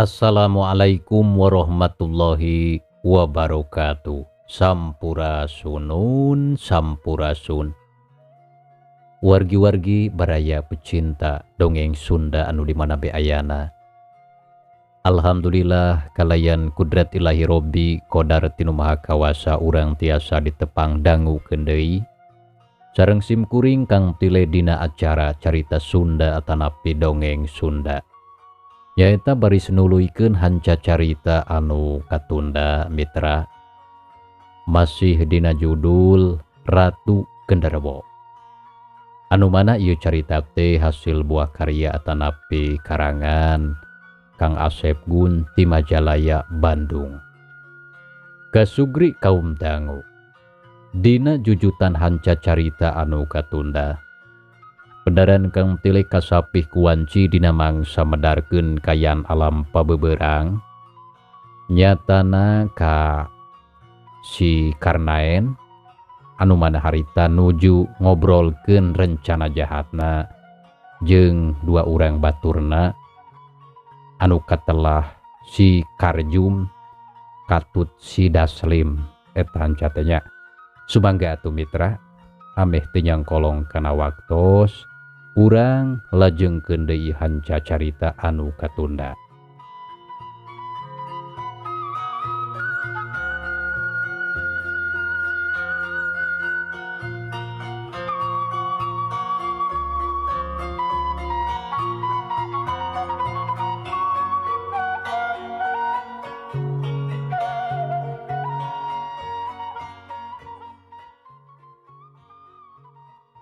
Assalamualaikum warahmatullahi wabarakatuh. Sampurasunun sampurasun. Wargi-wargi baraya pecinta dongeng Sunda anu di mana be ayana. Alhamdulillah kalayan kudrat ilahi Robbi kodar tinu maha kawasa urang tiasa ditepang dangu deui. Sareng simkuring kang tile dina acara carita Sunda atanapi dongeng Sunda. Nyaeta baris nuluykeun hanca carita anu katunda mitra. Masih dina judul Ratu Genderuwo. Anu mana ieu carita teh hasil buah karya atanapi karangan Kang Asep Gun ti Majalaya Bandung. Kasugri kaum dangu. Dina jujutan hanca carita anu katunda. Pendaran Kang Tile kasapih kuwanci dina mangsa medarkeun kayan alam pabeberang. Nyatana ka si Karnaen anu mana harita nuju ngobrolkeun rencana jahatna jeung dua urang baturna anu katelah si Karjum katut si Daslim eta hanca teh nya. Sumangga atuh mitra ameh teu nyangkolong kana waktos urang lajengkeun deui hanca carita anu katunda.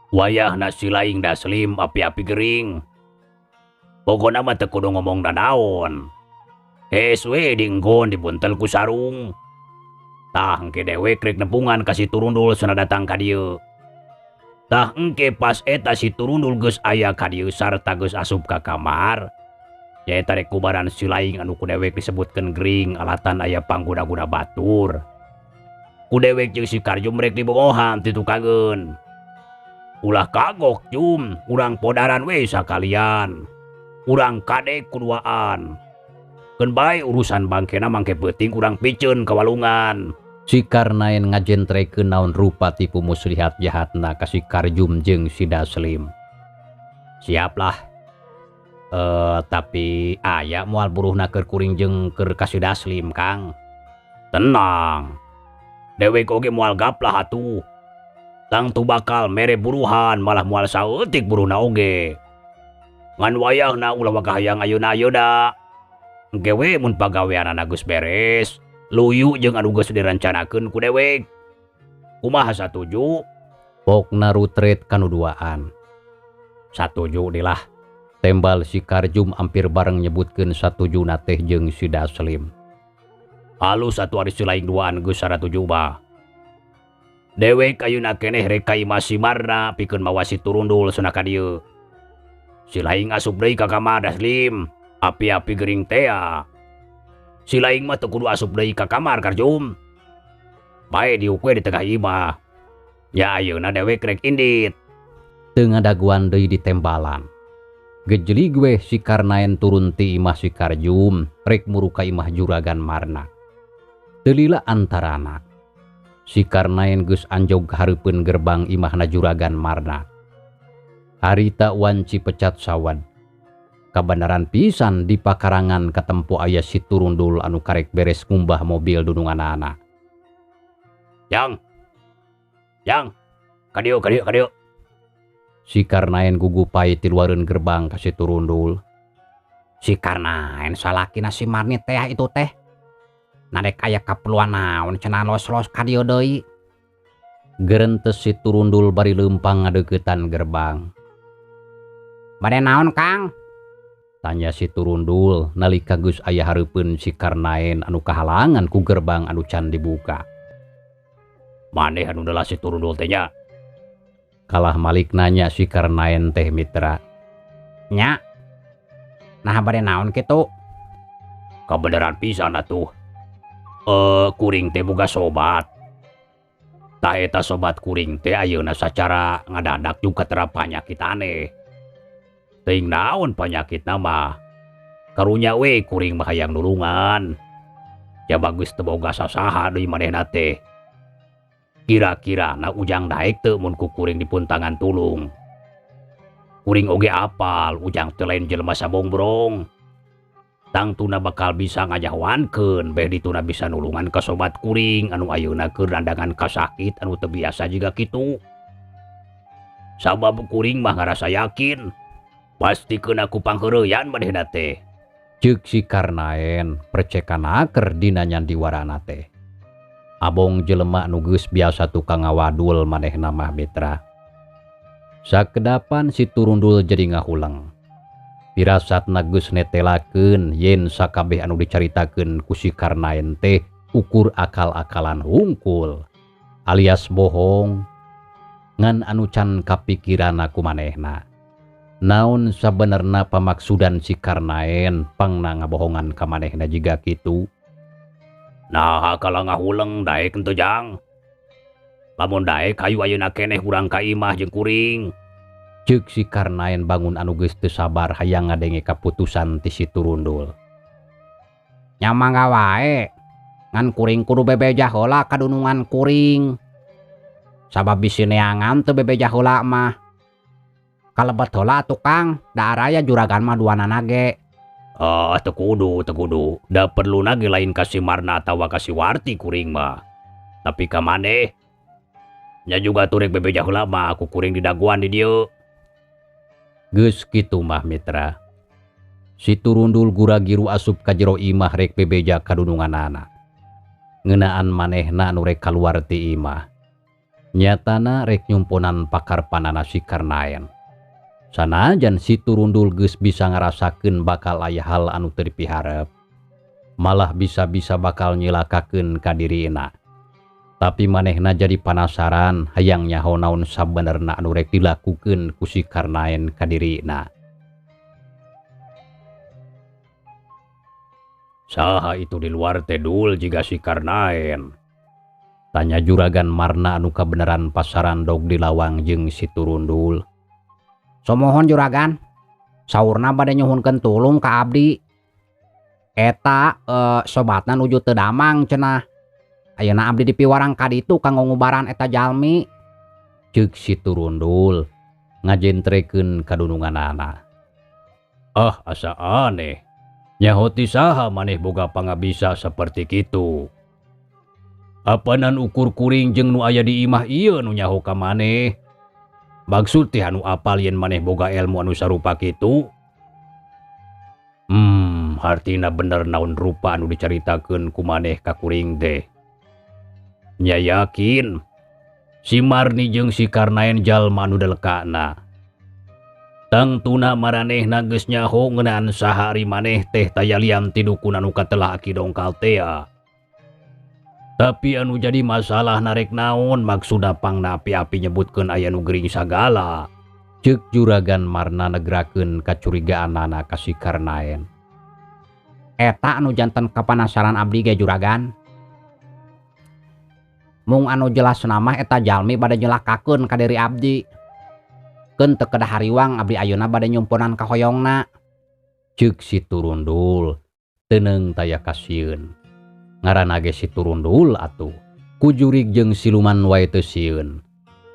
Wayahna si laing Daslim api-api gering. Pokona mah teu kudu ngomong nanaon. Hees we dinggon dibuntel ku sarung. Tah engke dewek rek nepungan ka si Turundul cenah datang ka dieu. Tah engke pas eta si Turundul geus aya ka dieu sarta geus asup ka kamar. Nyaeta rek kubaran si laing anu ku dewek disebutkeun gering alatan aya pangguna-guna batur. Ku dewek jeung si Karjum rek dibogohan ti tukangeun. Ulah kagok Jum, urang podaran we sakalian. Urang kadek kuduaan. Keun bae urusan bangkena mangke peuting urang piceun ka walungan. Si Karnaen ngajentrekeun naon rupa tipu muslihat jahatna ka si Karjum jeung si Daslim. Siaplah. Tapi aya moal buruhna keur kuring jeung keur ka si Daslim, Kang. Tenang. Dewek oge moal gaplah atuh. Tangtu bakal mere buruhan malah moal saeutik buruhna oge. Ngan wayahna ulah waka hayang ayeuna-ayeuna. Engke we mun pagaweanana geus beres, luyu jeung anu geus direncanakeun ku dewek. Kumaha satuju? Pokna rutret kanu duaan. Satuju dilah. Tembal si Karjum hampir bareng nyebutkeun satujuna teh jeung si Daslim. Halus atuh ari si laing duaan geus saratuju mah. Dewek ayeuna keneh rek ka imah si Marna pikeun mawa si Turundul cenah ka dieu. Si laing asup deui ka kamar Daslim, api-api gering tea. Si laing mah teu kudu asup deui ka kamar Karjum. Bae diuk we di tengah imah. Ya ayeuna dewek rek indit. Teu ngadaguan deui di tembalan. Gejelig we si Karnaen turun ti imah si Karjum rek muru ka imah juragan Marna. Teu lila antarana. Si Karnaen geus anjog hareupeun gerbang imahna juragan Marna. Harita wanci pecat sawad. Kabeneran pisan di pakarangan katempo aya si Turundul anu karek beres ngumbah mobil dununganana. Yang. Yang. Ka dieu, ka dieu, ka dieu. Si Karnaen gugupai ti luareun gerbang ka si Turundul. Si Karnaen salakina si Marni teh itu teh. Narek aya kaperluan naon cenah los-los ka dieu deui. Gerentes si Turundul bari leumpang ngadeuketan gerbang. Bade naon, Kang? Tanya si Turundul nalika geus aya hareupeun si Karnaen anu kahalangan ku gerbang anu can dibuka. Maneh anu delah si Turundul teh nya? Kalah malik nanya si Karnaen teh mitra. Nya. Nah bade naon kitu? Kabeneran pisan atuh. Kuring teh boga sobat. Tah eta sobat kuring teh ayeuna sacara ngadadak juga tera panyakit aneh. Teuing naon panyakitna mah. Karunya we kuring mah hayang nulungan. Ya bagus teu boga sasaha deui manehna teh. Kira-kira na Ujang daek teu mun ku kuring dipuntangan tulung. Kuring oge apal Ujang teh lain jelema sabongbrong. Tangtuna bakal bisa ngajahoankeun beh dituna bisa nulungan ka sobat kuring anu ayeuna keur nandangan kasakit anu teu biasa jiga kitu. Sabab kuring mah ngarasa yakin pasti keuna ku pangheureuyan manehna teh. Ceuk si Karnaen percekan aker dina nyandiwarana teh. Abong jelema nu geus biasa tukang ngawadul manehna mah mitra. Sakedapan si Turundul jadi ngahuleng. Pirasatna geus netelakeun yen sakabeh anu dicaritakeun ku si Karnaen teh ukur akal-akalan hungkul alias bohong ngan anu can kapikiranna ku manehna. Naon sabenerna pamaksudan si Karnaen pangna ngabohongan ka manehna jiga kitu. Nah kala ngahuleng daek henteu Jang. Lamun daek hayu ayeuna keneh urang ka imah jeung kuring. Ceuk si Karnaen bangun anu geus teu sabar hayang ngadenge kaputusan ti si Turundul. Nya mangga wae, ngan kuring kudu bebeja heula ka dunungan kuring. Sabab bisi neangan teu bebeja heula mah. Kalebet heula atuh Kang, da araya juragan mah duanana ge. Ah, teu kudu, teu kudu. Da perluna ge lain ka si Marna atawa ka si Warti kuring mah. Tapi ka maneh? Nya juga turek bebeja heula mah ku kuring didaguan di dieu. Geus kitu mah mitra. Si Turundul gura-giru asup ka jero imah rek bebeja ka dununganana. Ngeunaan manehna anu rek kaluar ti imah. Nyatana rek nyumponan pakarpanana si Karnaen. Sanajan si Turundul geus bisa ngarasakeun bakal aya hal anu teu dipiharep. Malah bisa-bisa bakal nyilakakeun ka dirina. Tapi manehna jadi panasaran hayang nyaho naon sabenerna anu rek dilakukeun ku si Karnaen ka dirina. Saha itu di luar teh Dul jiga si Karnaen? Tanya juragan Marna anu kabeneran pasaran dog di lawang jeung si Turundul. Somohon juragan, saurna bade nyuhunkeun tulung ka abdi. Eta sobatna nuju teu damang cenah. Ayeuna abdi dipiwarang ka ditu kanggo ngubaran eta jalmi. Ceuk si Turundul ngajentrekeun kadununganana. Ah, asa aneh. Nyaho ti saha maneh boga pangabisa saperti kitu? Apanan ukur kuring jeung nu aya di imah ieu nu nyaho ka maneh? Maksud teh anu apal yen maneh boga ilmu anu sarupa kitu? Hartina bener naon rupa anu dicaritakeun ku maneh ka kuring teh. Nya yakin si Marni jeung si Karnaen jalma anu delekana. Tangtuna maranehna geus nyaho ngeunaan saha ari maneh teh taya lian ti dukun anu katelah Aki Dongkal tea. Tapi anu jadi masalah narek naon maksudna pangna api-api nyebutkeun aya nu gering sagala. Ceuk juragan Marna negrakeun kacurigaanana ka si Karnaen. Eta anu janten kapanasaran abdi ge juragan. Mung anu jelas mah eta jalmi bade nyelakakeun ka diri abdi. Keun teu kedah hariwang abdi ayeuna bade nyumponan kahoyongna. Ceuk si Turundul teuneung taya kasieun. Ngaranna ge si Turundul atuh. Ku jurig jeung siluman wae teu sieun.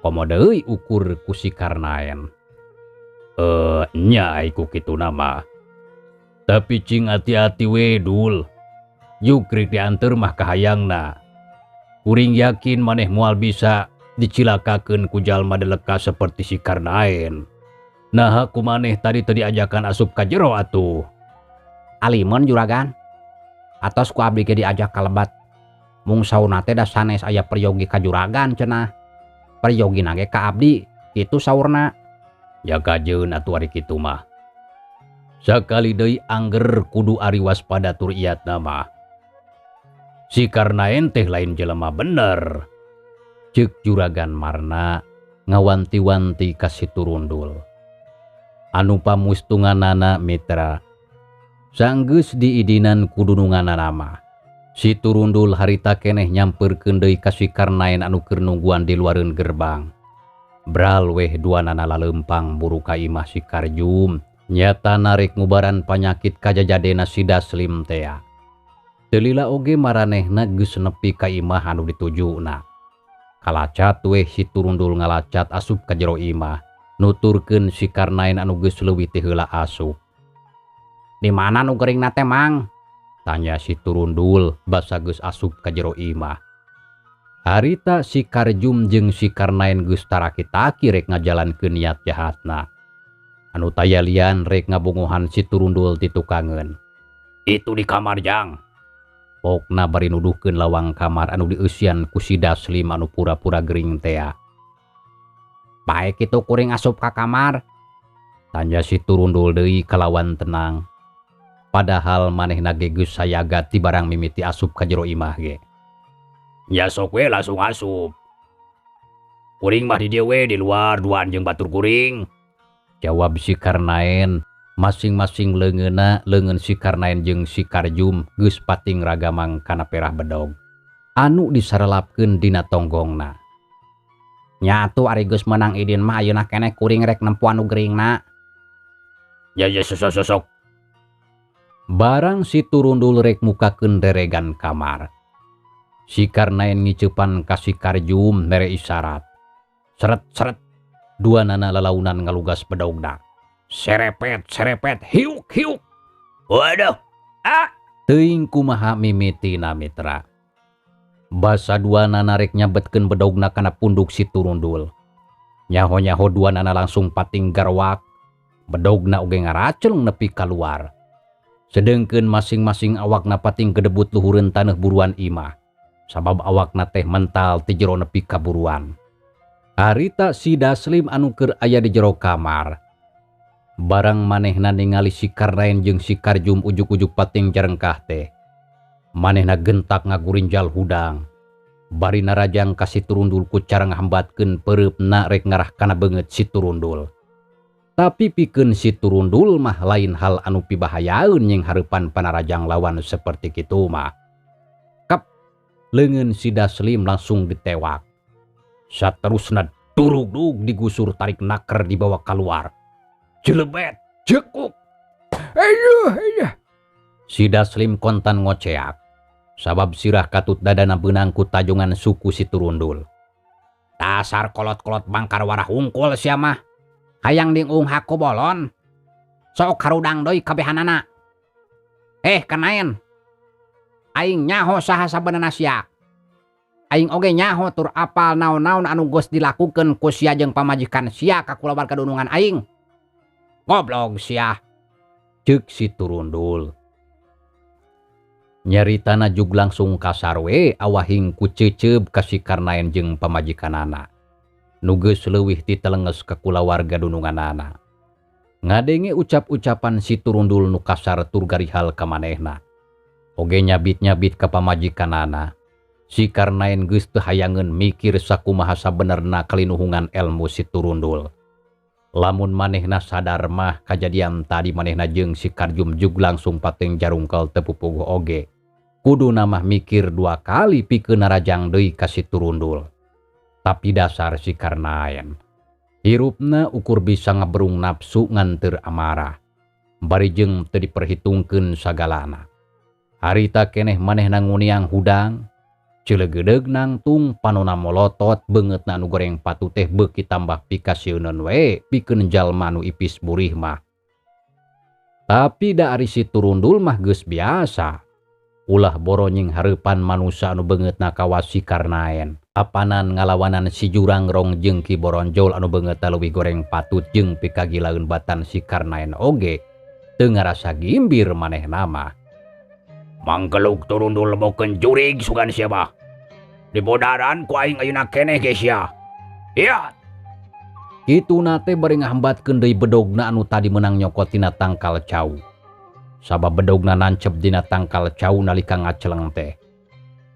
Komo deui ukur ku si Karnaen. Nya ai ku kituna mah. Tapi cing hati-hati we Dul. Jukrik dianteur mah kahayangna. Kuring yakin maneh moal bisa dicilakakeun ku jalma deleka seperti si Karnaen. Naha ku maneh tadi teu diajakan asup ka jero atuh. Alimun juragan. Atos ku abdi ge diajak ka lebat. Mung saurna teh da sanes aya peryogi ka juragan cenah. Peryogina ge ka abdi kitu saurna. Ya kajeun atuh ari kitu mah. Sakali deui angger kudu ari waspada tur iatna mah. Si Karnaen teh lain jelema bener. Ceuk juragan Marna ngawanti-wanti ka si Turundul. Anu pamustunganana mitra. Sanggeus diidinan ku dununganana mah. Si Turundul harita keneh nyampeurkeun deui ka si Karnaen anu keur nungguan di luareun gerbang. Bral weh duanana laleumpang buru ka imah si Karjum. Nyata narik ngubaran panyakit kajajadena si Daslim tea. Teu lila oge maranehna geus nepi ka imah anu ditujuna. Kalacat weh si Turundul ngalacat asup ka jero imah, nuturkeun si Karnaen anu geus leuwih ti heula asup. Di mana nu geuringna teh, Mang? Tanya si Turundul basa geus asup ka jero imah. Harita si Karjum jeung si Karnaen geus taraki-taki rek ngajalankeun niat jahatna. Anu taya lian rek ngabongohan si Turundul ti tukangeun. Itu di kamar, Jang. Pokna bari nuduhkeun lawang kamar anu dieusian ku si Daslim anu pura-pura gering tea. Bae kitu kuring asup ka kamar? Tanya si Turundul deui kalawan tenang. Padahal manehna ge geus sayaga ti barang mimiti asup ka jero imah ge. Ya sok we langsung asup. Kuring mah di dieu we di luar duaan jeung batur kuring. Jawab si Karnaen. Masing-masing leungeunna leungeun si Karnaen jeung si Karjum geus pating ragamang kana perah bedog anu disarelapkeun dina tonggongna. Nya atuh ari geus meunang idin mah ayeuna keneh kuring rek nempo anu geuringna. Ya ya sok sok sok. Barang si Turundul rek mukakeun reregan kamar. Si Karnaen ngiceupan ka si Karjum mere isyarat. Seret-seret dua nana lalaunan ngalugas bedogna. Serepet, serepet, hiuk, hiuk. Waduh, ah. Teuing kumaha mimitina mitra. Basa dua nana rek nyabetkeun bedogna kana punduk si Turundul. Nyaho-nyaho dua nana langsung pating garwak. Bedogna oge ngaraceleng nepi kaluar. Sedengkeun masing-masing awakna pating kedebut luhureun taneuh buruan imah. Sabab awakna teh mental ti jero nepi ka buruan. Harita si Daslim anu keur aya di jero kamar. Barang manehna ningali si Karnaen jeung si Karjum ujug-ujug pating jarengkah teh. Manehna gentak ngagurinjal hudang. Bari narajang ka si Turundul ku cara ngahambatkeun peureupna rek ngarah kana beungeut si Turundul. Tapi pikeun si Turundul mah lain hal anu pibahayaeun nying hareupan panarajang lawan seperti kitu mah. Kap leungeun si Daslim langsung ditewak. Saterusna durugdug digusur tarik naker dibawa keluar. Jelebet, jekuk. Aduh, aduh. Si Daslim kontan ngoceak. Sabab sirah katut dadana beunang ku tajongan suku si Turundul. Dasar kolot-kolot bangkar warah hungkul sia mah. Hayang dingung haku bolon. Sok harudang deui kabehanana. Kanaen. Aing nyaho saha sabenerna sia. Aing oge nyaho tur apal naon-naon anu geus dilakukeun ku sia jeung pamajikan sia ka kulawarga dunungan aing. Goblok sia. Ceuk si Turundul. Nyaritana jug langsung kasar we awahing ku ceuceub ka si Karnaen jeung pamajikanana. Nu geus leuwih ti telenges ka kulawarga dununganana. Ngadenge ucap-ucapan si Turundul nu kasar tur garihal ka manehna. Oge nyabit-nyabit ka pamajikanana. Si Karnaen geus teu hayangeun mikir sakumaha sabenerna kalinuhungan elmu si Turundul. Lamun manehna sadar mah kajadian tadi manehna jeung si Karjum jug langsung pating jarungkel teu pupuguh oge. Kuduna mah mikir dua kali pikeun narajang deui ka si Turundul. Tapi dasar si Karnaen hirupna ukur bisa ngaberung nafsu ngan teu amarah. Bari jeung teu diperhitungkeun sagalana. Harita keneh manehna nguniang hudang. Cilegedeug nangtung panona molotot beungeutna anu goreng patu teh beuki tambah pikasieuneun we pikeun jalma nu ipis burih mah. Tapi da ari si Turundul mah geus biasa. Ulah boronying hareupan manusa anu beungeutna kawas si Karnaen. Apanan ngalawanan si Jurangrong jeung Ki Boronjol anu beungeutna leuwih goreng patut jeung pikagilaeun batan si Karnaen oge teu ngarasa gimbir manehna mah. Manggeluk Turundul lebokeun jurig sugan sia mah. Dibodaran ku aing ayeuna keneh ge sia. Iya. Kituna teh bari ngahambatkeun deui bedogna anu tadi meunang nyokot tina tangkal cau. Sabab bedogna nancep dina tangkal cau nalika ngaceleng teh.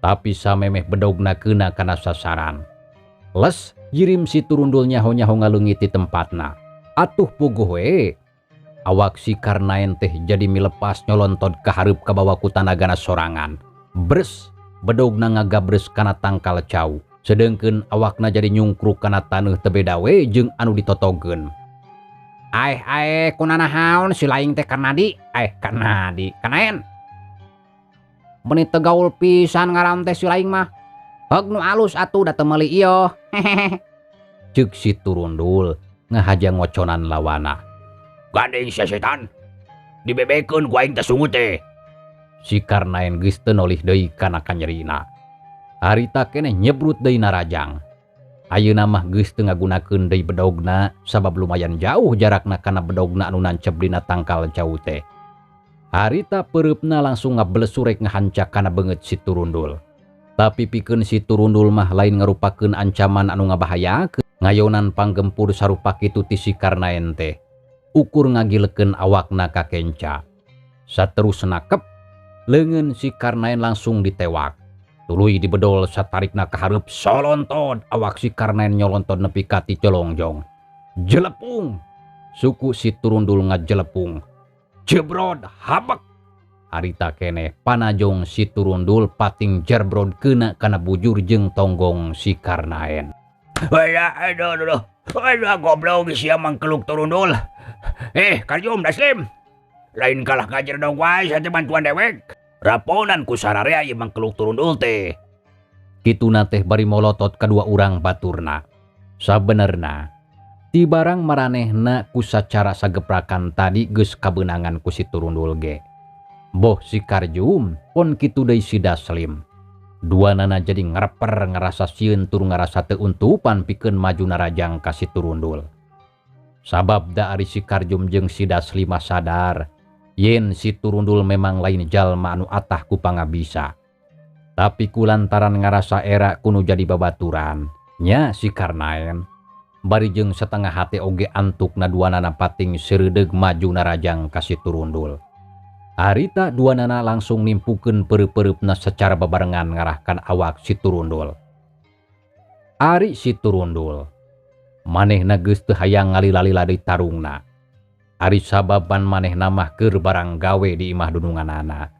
Tapi samemeh bedogna keuna kana sasaran. Les jirim si Turundul nyaho-nyaho ngaleungit ti tempatna. Atuh puguh we. Awak si Karnaen teh jadi milepas nyolontot ka hareup kabawa ku tanagana sorangan. Bres, bedogna ngagabres kana tangkal cau. Sedengkeun awakna jadi nyungkruk kana taneuh teu beda we jeung anu ditotogeun. Aeh aeh kunanahaon si laing teh Karnadi, aeh Karnadi, Karnaen. Meuni teu gaul pisan ngaran teh si laing mah. Heug nu alus atuh da teu meuli ieu. Hehehe. Ceuk si Turundul ngahaja ngoconan lawana. Gandeng sia setan. Dibebekeun ku aing teh sungut teh. Si Karnaen geus teu nolih deui kana kanyerina. Harita keneh nyebrut deui narajang. Ayeuna mah geus teu ngagunakeun deui bedogna sabab lumayan jauh jarakna kana bedogna anu nancep dina tangkal cau teh. Harita peureupna langsung ngablesurek ngahancak kana beungeut si Turundul. Tapi pikeun si Turundul mah lain ngarupakeun ancaman anu ngabahayakeun. Ngayonan panggempur sarupa kitu ti si Karnaen teh. Ukur ngagilekeun awakna ka kenca. Saterusna kep, leungeun si Karnaen langsung ditewak. Tuluy dibedol satarikna ka hareup solontod awak si Karnaen nyolontod nepi ka ti colongjong. Jelepung! Suku si Turundul ngajelepung. Jebrod habek! Harita keneh panajong si Turundul pating jerbrod keuna kana bujur jeung tonggong si Karnaen. Aduh, aduh, aduh, aduh, goblok sia mangkeluk Turundul. Karjum Daslim. Lain kalah ngajar dong wae sia bantuan dewek. Raponan ku sararea ieu mangkeluk Turundul teh. Kituna teh bari molotot kadua urang baturna. Sabenerna ti barang maranehna ku sacara sageprakan tadi geus kabeunangan ku si Turundul ge. Boh si Karjum pon kitu deui si Daslim. Duanana jadi ngereper ngerasa sieun tur ngerasa teu untupan pikeun maju narajang ka si Turundul. Sabab da ari si Karjum jeung si Daslim mah sadar yen si Turundul memang lain jalma anu atah ku pangabisa. Tapi kulantaran ngarasa era kunu jadi babaturan nya si Karnaen bari jeung setengah hate oge antukna duanana pating seureudeg maju narajang ka si Turundul. Harita duanana langsung nimpukeun peureup-peureupna secara babarengan ngarahkan awak si Turundul. Ari si Turundul manehna geus teu hayang ngalila-lila deui tarungna. Ari sababan manehna mah keur barang gawe di imah dununganana.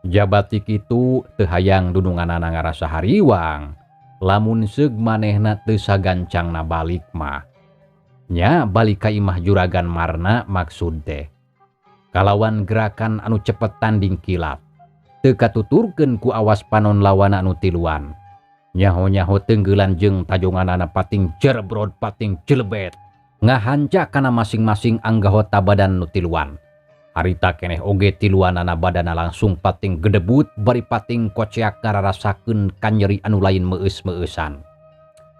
Jabati kitu teu hayang dununganana ngarasa hariwang. Lamun seug manehna teu sagancangna balik mah. Nya balik ka imah juragan Marna maksud teh. Kalawan gerakan anu cepet tanding kilat. Teu katuturkeun ku awas panon lawana anu tiluan. Nyaho-nyaho tenggelan jeung tajonganana pating jerbrod pating jelebet. Ngahanca kana masing-masing anggota badan nu tiluan. Harita keneh oge tiluanana badana langsung pating gedebut bari pating koceak ngararasakeun kanyeri anu lain meueus-meueusan.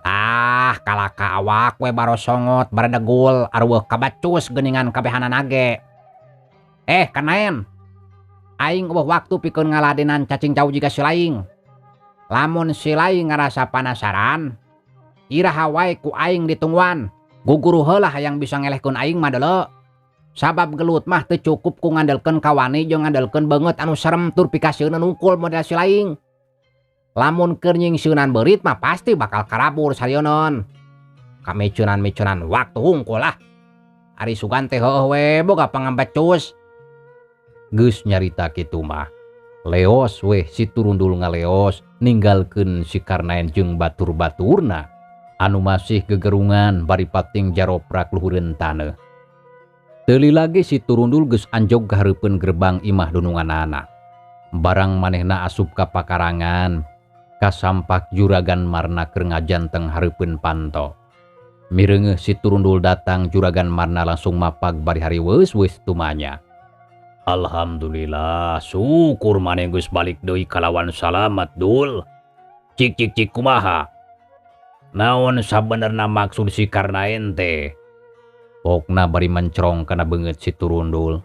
Ah, kalaka awak we barosongot baredegul arweuh kabacus geuningan kabehanana ge. Karnaen. Aing eueuh waktu pikeun ngaladenan cacing cau jiga si laing. Lamun si laing ngarasa panasaran, iraha wae ku aing ditungguan. Guguru heula hayang bisa ngelehkeun aing mah deuleu. Sabab gelut mah teu cukup ku ngandelkeun kawani jeung ngandelkeun beungeut anu serem tur pikasieun nungkul model si laing. Lamun keur nyingsieunan beurit mah pasti bakal karabur sarionon. Kamicunan-micunan waktu hungkul lah. Ari sugan teh heueuh we boga pangambecus. Geus nyarita kitu mah. Leos weh si Turundul ngaleos ninggalkeun si Karnaen jeung batur-baturna anu masih gegerungan bari pating jaroprak luhureun taneuh. Teu lila ge si Turundul geus anjog ka hareupeun gerbang imah dununganana. Barang manehna asup ka pakarangan, kasampak juragan Marna keur ngajanteng hareupeun panto. Mireungeuh si Turundul datang, juragan Marna langsung mapag bari hariweus weus tumanya. Alhamdulillah, syukur maneh geus balik deui kalawan salamat dul. Cik cik cik kumaha? Naon sabenerna maksud si Karnaen teh? Pokna bari mencrong kana beungeut si Turundul.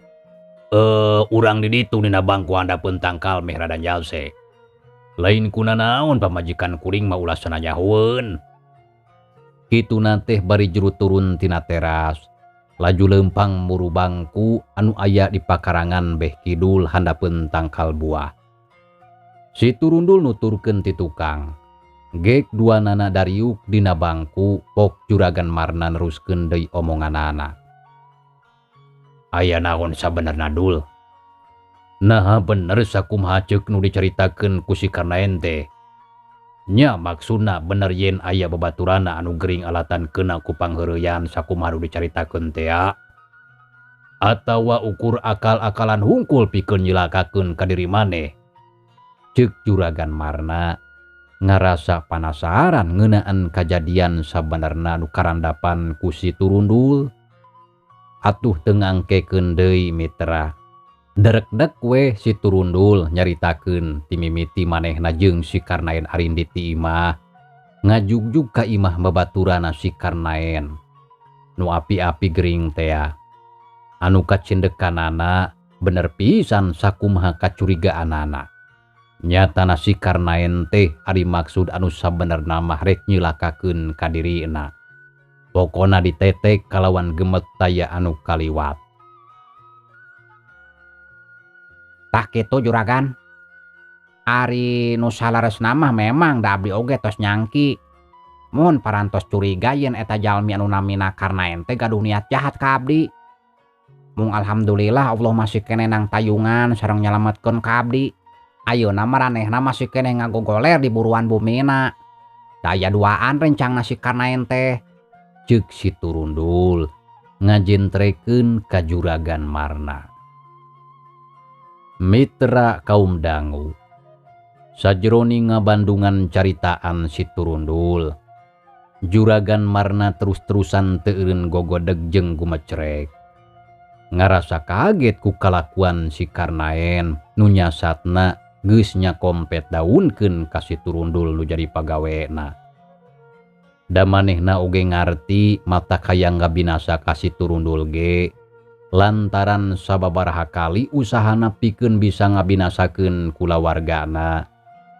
Urang di ditu dina bangku handapeun tangkal meh rada jalse. Lain kuna naon pamajikan kuring mah ulah sananyahoeun. Kituna teh bari juru turun tina teras. Laju leumpang muru bangku anu aya di pakarangan beh kidul handapeun tangkal buah. Si Turundul nuturkeun ti tukang. Gek dua nana dariuk dina bangku pok juragan Marna neruskeun deui omonganana. Aya naon sabenerna dul? Naha bener sakumaha ceuk nu dicaritakeun ku si Karnaen teh? Nya maksudna bener yen aya babaturana anu gering alatan kena ku pangheureyan sakumaha nu dicaritakeun teh. Atawa ukur akal-akalan hungkul pikeun nyilakakeun ka diri maneh. Ceuk Juragan Marna ngarasa panasaran ngeunaan kajadian sabenerna nu karandapan ku si Turundul. Atuh teu ngangkekeun deui mitra. Derekdek we si Turundul nyaritakeun ti mimiti manehna jeung si Karnaen arindit ti imah. Ngajugjug ka imah babaturana si Karnaen. Nu api-api gering tea. Anu kacindekanana bener pisan sakumaha kacurigaanana. Nyatana si Karnaen teh ari maksud anu sabenerna mah rek nyilakakeun ka dirina. Pokona ditetek kalawan gemet taya anu kaliwat. Tah kitu Juragan. Ari nu salaresna mah memang da abdi oge tos nyangki. Mun parantos curiga yen eta jalmi anu namina Karnaen teh gaduh niat jahat ka abdi. Mung alhamdulillah Allah masih keneh nang tayungan sareng nyalametkeun ka abdi. Ayeuna maranehna masih keneh ngagogoler di buruan bumina. Daya duaan rencangna si Karnaen teh. Ceuk si Turundul ngajentrekeun ka Juragan Marna. Mitra kaum dangu. Sajroning ngabandungan caritaan si Turundul, Juragan Marna terus-terusan teu eureun gogodeg jeung gumecrek. Ngarasa kaget ku kalakuan si Karnaen nu nyasatna geus nyakompet daunkeun ka si Turundul nu jadi pagawena. Da manehna oge ngarti mata hayang ngabinasa ka si Turundul ge lantaran sababaraha kali usahana pikeun bisa ngabinasakeun kulawargana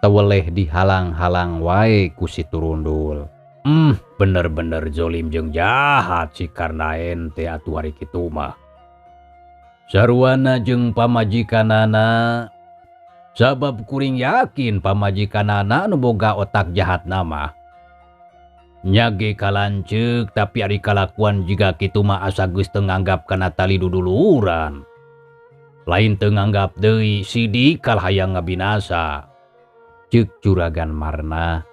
teweleh dihalang-halang wae ku si Turundul. Bener-bener zolim jeung jahat si Karnaen teh atuh hari kitu mah. Sarwana jeung pamajikanana sabab kuring yakin pamajikanana nu boga otak jahat nama. Nyage kalanceuk tapi ari kalakuan jiga kitu mah asa geus teu nganggap kana tali duduluran. Lain teu nganggap deui sidik kalah hayang ngabinasa. Ceuk Juragan Marna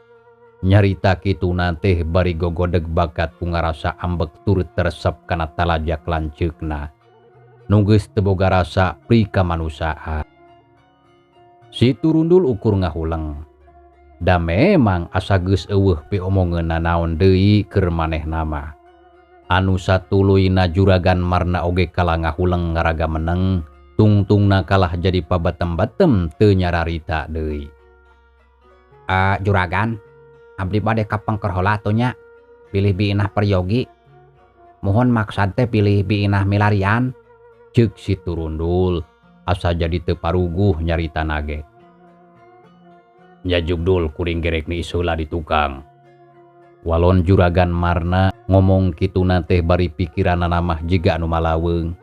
nyarita kituna teh bari gogodeg bakat ku ngarasa ambek turut teresep kana talajak lanceukna. Nu geus teu boga rasa pri kamanusiaan. Si Turundul ukur ngahuleng. Da memang asa geus eueuh piomongeunna naon deui keur manehna mah. Anu satuluyna Juragan Marna oge kalah ngahuleng ngaraga meneng, tungtungna kalah jadi pabatem-batem teu nyararita deui. Juragan, abdi bade kapengker heula atuh nya, pilih biinah peryogi. Mohon maksad teh pilih biinah milarian. Ceuk si Turundul asa jadi teu paruguh nyaritana ge. Nya jugdul kuring gerek ni iseula di tukang. Walon Juragan Marna ngomong kituna teh bari pikiranana mah jiga anu malaweung.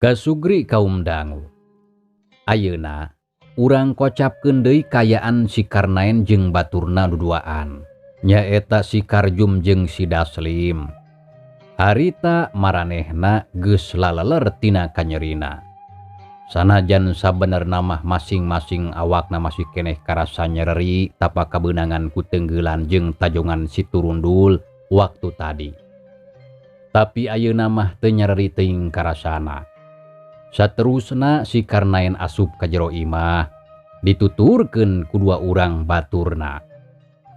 Kasugri kaum dangu. Ayeuna urang kocapkeun deui kayaan si Karnaen jeung baturna duduaan. Nyaeta si Karjum jeung si Daslim. Harita maranehna geus laleler tina kanyerina. Sanajan sabenerna mah masing-masing awakna masih keneh karasa nyereri tapa kabeunangan ku tenggelan jeung tajongan si Turundul waktu tadi. Tapi ayeuna mah teu nyereri teuing karasana. Saterusna si Karnaen asup ka jero imah dituturkeun ku dua urang baturna.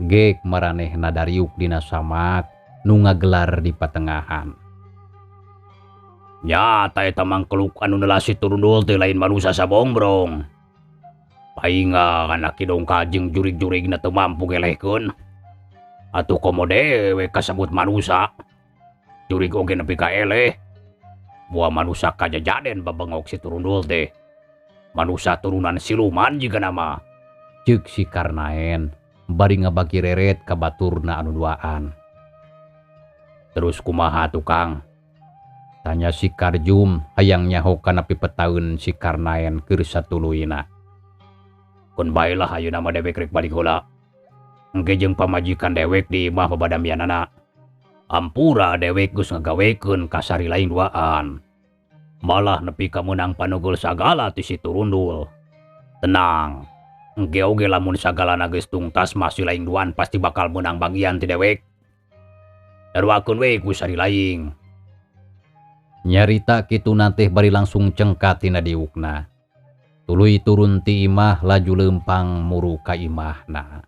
Gek maranehna dariuk dina samak nu ngagelar di patengahan. Nyata eta mangkeluk anu nelasi Turundul teh lain manusa sabongbrong. Painga kana kidong kajeng jurig-jurigna teu mampu gelehkeun. Atuh komo dewe kasebut manusa. Jurig oge nepi ka eleh. Buah manusa kajajaden babengok si Turundul teh. Manusa turunan siluman jiga nama. Ceuk si Karnaen bari ngabagi reret ka baturna anu duaan. Terus kumaha tukang? Tanya si Karjum hayang nyaho kana pipetaeun si Karnaen keur satuluyna. Kun bae lah ayeuna mah dewek rek balik heula. Engke jeung pamajikan dewek di imah babadamianana. Ampura dewek geus ngagawekeun ka sari lain duaan. Malah nepi ka meunang panugel sagala ti si Turundul. Tenang. Engke oge lamun sagalana geus tungtas mah si lain duaan pasti bakal meunang bagian ti dewek. Daruakeun we ku sari lain. Nyarita kituna teh bari langsung cengkat tina diukna. Tuluy turun ti imah laju leumpang muru ka imahna.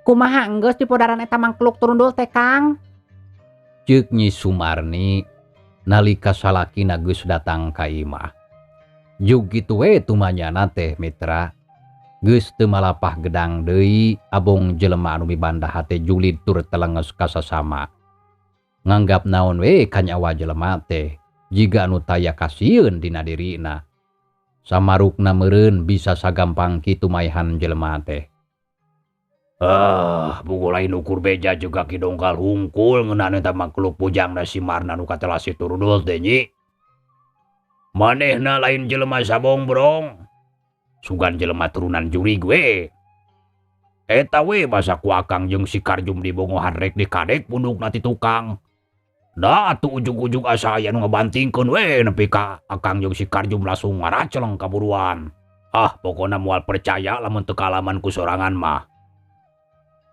Kumaha enggeus dipodaran eta mangkluk Turundul teh Kang? Ceuk Nyi Sumarni nalika salakina geus datang ka imah. Jug kitu we tumanyana teh mitra. Geus teu malapah gedang deui abong jelema anu mibanda hate julid tur telenges ka sasama. Nganggap naon we kanyawa jelema teh jiga anu taya kasieun dina dirina. Samarukna meureun bisa sagampang kitu maehan jelema teh. Ah, buku lain ukur beja juga kidongkal hungkul ngeunaan eta makhluk bujangna si Marna nu katela si Turundul teh nyi. Manehna lain jelema sabongbrong. Sugan jelema turunan jurig we. Eta we basa ku akang jeung si Karjum dibongohan rek dikadek pundukna ti tukang. Da atuh ujug-ujug asa aya nu ngabantingkeun we nepi ka akang jeung si Karjum langsung ngaraceleng kaburuan. Ah, pokona moal percaya lamun teu kaalaman ku sorangan mah.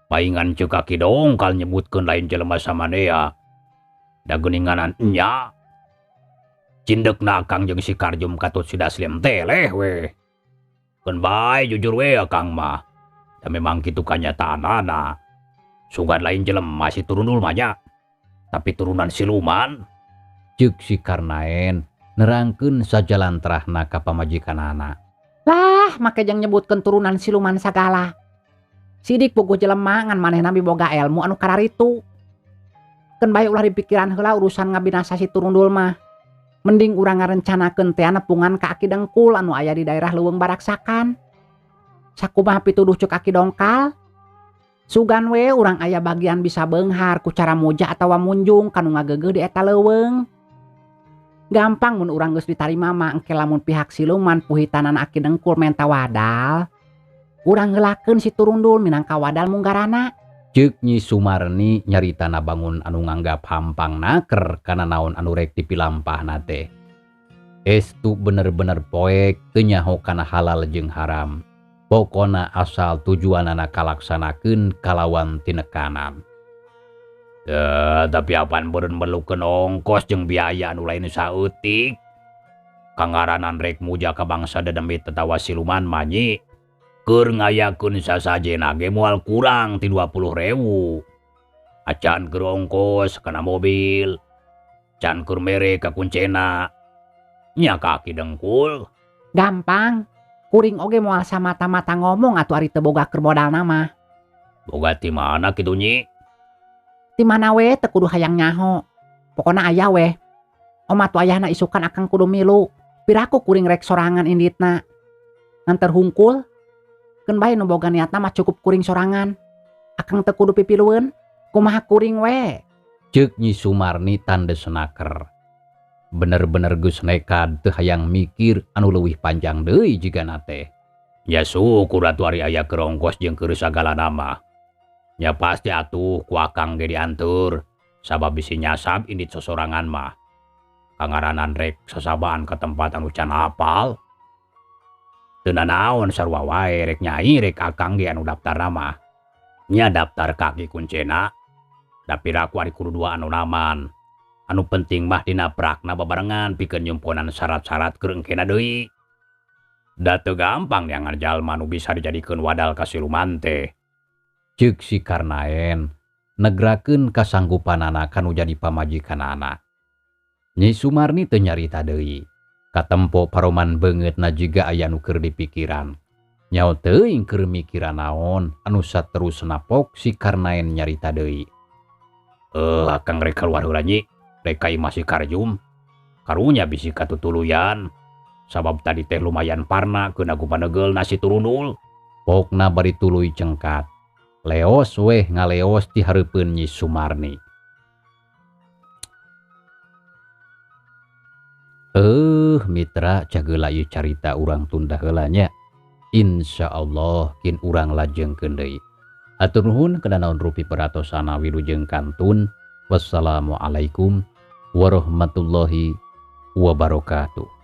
Paingan ceuk Aki Dongkal nyebutkeun lain jelema samanea. Da geuninganan nya. Cindekna akang jeung si Karjum katut si Daslim teleh we. Keun bae jujur we akang mah. Da memang kitu kanyataanana. Sugan lain jelema si Turundul mah nya. Tapi turunan siluman. Ceuk si Karnaen nerangkeun sajalantrahna ka pamajikanana. Lah, make jeung nyebutkeun turunan siluman sagala. Sidik puguh jelema ngan manehna miboga elmu anu kararitu. Keun bae ulah dipikiran heula urusan ngabinasa si Turundul mah. Mending urang ngarencanakeun teh nepungan ka Aki Dengkul anu aya di daerah Leuweung Baraksakan. Sakumaha pituduh ceuk Aki Dongkal? Sugan we urang aya bagian bisa beunghar ku cara muja atawa munjung kanu ngageugeuh di eta leuweung. Gampang mun urang geus ditarima mah engke lamun pihak siluman puhitanan Aki Dengkul menta wadal. Urang heulakeun si Turundul minangka wadal munggarana. Ceuk Nyi Sumarni nyaritana bangun anu nganggap hampang naker kana naon anu rek dipilampahna teh. Estu bener-bener poek teu nyaho kana halal jeung haram. Pokona asal tujuanana kalaksanakeun kalawan tinekanan. Tapi apan beureun merlukeun ongkos jeung biaya anu lain saeutik. Kangaranan rek muja ka bangsa dedemit tatawa siluman mah nyi. Keur ngayakeun sasajena ge moal kurang ti 20.000. Acan keur ongkos kana mobil, can keur mere ka kuncena. Nya ka Aki Dengkul. Gampang. Kuring oge moal samata-mata ngomong atuh ari teu boga keur modalna mah. Boga ti mana kitu nyi? Ti mana we teu kudu hayang nyaho. Pokona aya we. Oma tu ayahna isukan akang kudu milu. Piraku kuring rek sorangan inditna. Nganter hungkul. Keun bae nu boga niatna mah cukup kuring sorangan. Akang teu kudu pipilueun. Kumaha kuring we? Ceuk Nyi Sumarni tandes naker. Bener-bener geus nekad teu hayang mikir anu leuwih panjang deui jigana teh. Ya syukur atuh ari aya keur ongkos jeung keur sagalana mah. Nya pasti atuh ku akang ge dianteur sabab bisi nyasab indit sosorangan mah. Kangaranan rek sasabaan ka tempat anu can apal. Teu nanaon sarua wae rek nyai rek akang ge anu daftarna mah. Nya daftar kaki kuncena. Da piraku ari kudu dua anu naman. Anu penting mah dina prakna babarengan pikeun nyumponan syarat-syarat keur engkena deui. Da teu gampang neangan jalma nu bisa dijadikeun wadal ka siluman teh. Ceuk si Karnaen negrakeun kasanggupanana kanu jadi pamajikanana. Nyi Sumarni teu nyarita deui. Katempo paroman beungeutna jiga aya nu keur dipikiran. Nyaho teuing keur mikiran naon anu saterusna pok si Karnaen nyarita deui. Akang rek kaluar heula nyi. Rek ka imah si Karjum. Karunya bisi katutuluyan. Sabab tadi teh lumayan parna keuna ku panegel nasi turunul. Pokna bari tuluy cengkat. Leos weh ngaleos di hareupeun Nyi Sumarni. Mitra cageula ieu carita urang tunda heula nya. Insyaallah kin urang lajengkeun deui. Hatur nuhun kana naon rupi peratosana wilujeng kantun. Wassalamualaikum warahmatullahi wabarakatuh.